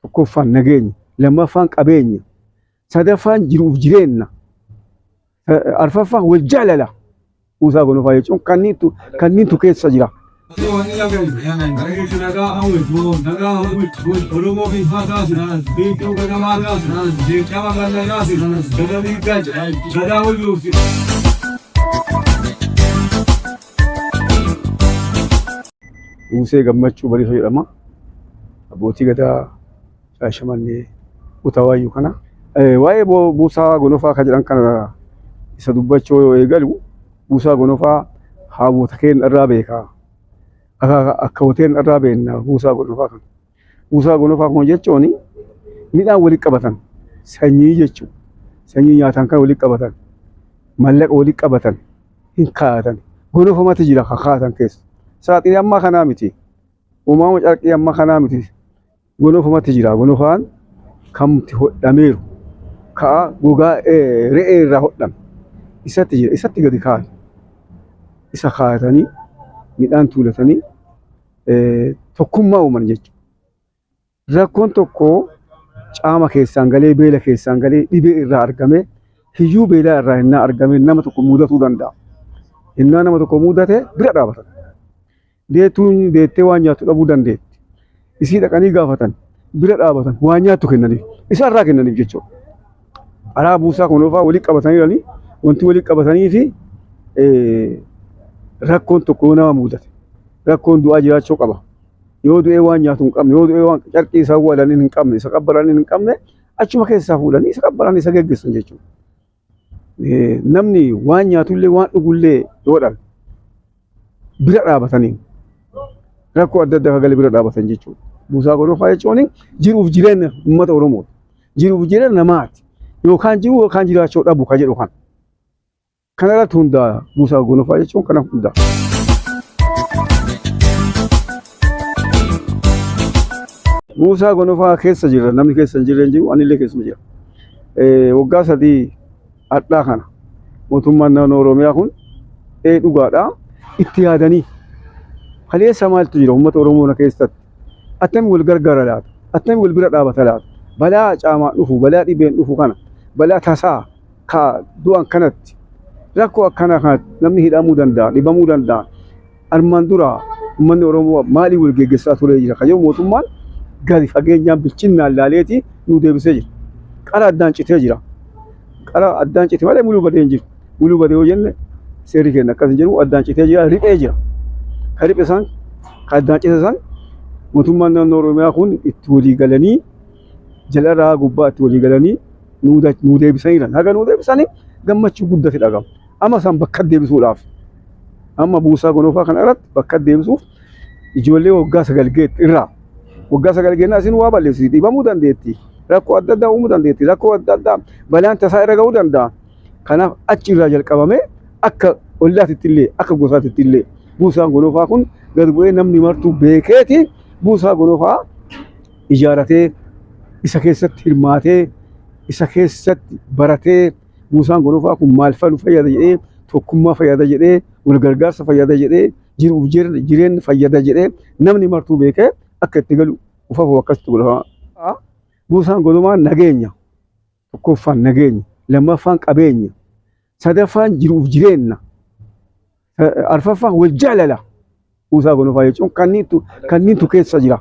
Tokkoffaan nageenya, lammaffaan qabeenya, sadaffaan jiruuf jireenya, arfaffaan wal jaalala. Buusaa gonofaa jechuun kanniintu keessa jira. Buusee Gammachuu Bariisoo jedhama. Abbootii Gadaa Shaashamannee Utawaayyuu kana. Waa'ee buusaa gonofaa kan jedhan kana isa dubbachuu yoo eegalu, buusaa gonofaa haawwota keenya irraa beeka. Akka hoteen irraa beekna buusaa gonofaa kana. Buusaa gonofaa kun jechuun midhaan walitti qabatan, sanyii jechuudha. Sanyii nyaatan kan walitti qabatan, mallaqa walitti qabatan hin kaa'atan. Gonofamatu jira kan kaa'atan keessa. Saaxilii ammaa kanaa miti. Uumama carqii ammaa kanaa miti. Gonofamatu jira. Gonofaan kamti hodhameeru. Ka'a gogaa re'ee irraa hodhame. Isatti jira. Isatti gadi kaa'an. Isa kaa'atanii midhaan tuulatanii tokkummaa uuman jechuudha. Rakkoon tokko caama keessaan galee, beela keessaan galee, dhibee irraa argame, hiyyuu beelaa irraa hinnaa argame nama tokko mudatuu danda'a. Hinnaa nama tokko mudate bira dhaabatan. Deettuun deettee waan nyaattu dhabuu dandeetti. Isii dhaqanii gaafatan, bira dhaabatan, waan nyaattu kennaniif. Isa irraa kennaniif jechuudha. Karaa buusaa gonofaa walii qabatanii jiranii, wanti walii qabatanii fi rakkoon tokko yoo nama mudate, rakkoon du'aa jiraachuu qaba. Yoo du'ee waan nyaatu hin qabne, yoo du'ee waan carqii isaa awwaalanii hin qabne, isa qabbaranii hin qabne, achuma keessaa fuudhanii isa qabbaranii isa geggeessan jechuudha. Namni waan nyaatullee waan dhugullee yoo dhabe bira dhaabatanii rakkoo adda addaa galee bira dhaabatan jechuudha. Buusaa gonofaa jechuun jiruuf jireenya uummata Oromooti. Jiruuf jireenya namaati. Yookaan jiru yookaan jiraachuu dhabu ka jedhu kana. Kana irratti hundaa'a. Buusaa gonofaa jechuun kana hundaa'a. Buusaa gonofaa keessa jirra. Namni keessa hin jirre hin jiru. Anillee keessuma jira. Waggaa 3 hadhaa kana mootummaan naannoo Oromiyaa kun dhugaadha. Itti yaadanii kaleessa maaltu jira uummata Oromoo na keessatti, attami wal gargaara laata, attami wal bira dhaabata laata, balaa caamaa dhufu, balaa dhibeen dhufu kana, balaa tasaa ka du'an kanatti, rakkoo akkanaa kanatti namni hidhamuu danda'a, dhibamuu danda'a. Armaan dura uummanni Oromoo maalii wal geggeessaa turee jira kan jedhu mootummaan gadi fageenyaan bilchinnaan laaleeti nu deebisee jira. Qara addaan citee jira. Qara addaan cite malee muluu badee hin jiru. Muluu badee yoo jenne seerri keenya akkas hin jedhu, addaan citee jira, riphee jira. Ka riphe san, ka addaan cite san mootummaan naannoo Oromiyaa kun itti walii galanii, jalarraa gubbaa itti walii galanii nuu deebisanii jiran. Haga nuu deebisanii gammachuu guddatti dhagama. Amma isaan bakka deebisuudhaaf, amma buusaa gonofaa kana irratti bakka deebisuuf, ijoollee waggaa 9 geetti irraa, waggaa 9 geennaa isin waa balleessiti, dhibamuu dandeetti, rakkoo adda addaa uumuu dandeetti, rakkoo adda addaa balaan tasaa irra ga'uu danda'a. Kanaaf achi irraa jalqabamee akka ollaatitti illee akka gosaatitti illee buusaan gonofaa kun gad bu'ee namni martuu beekeeti buusaa gonofaa ijaaratee, isa keessatti hirmaatee, isa keessatti baratee, buusaan gonofaa kun maal nu fayyada jedhee, tokkummaa fayyada jedhee, wal gargaarsa fayyada jedhee, jiruuf jireenya fayyada jedhee, namni martuu beekee akka itti galu ufafuu akkasitti godhama. Buusaan gonofaa nageenya. Tokkoffaan nageenya, lammaffaan qabeenya, sadaffaan jiruuf jireenya, arfaffaan wal jaalala. Buusaa gonofaa jechuun kanniintu keessa jira.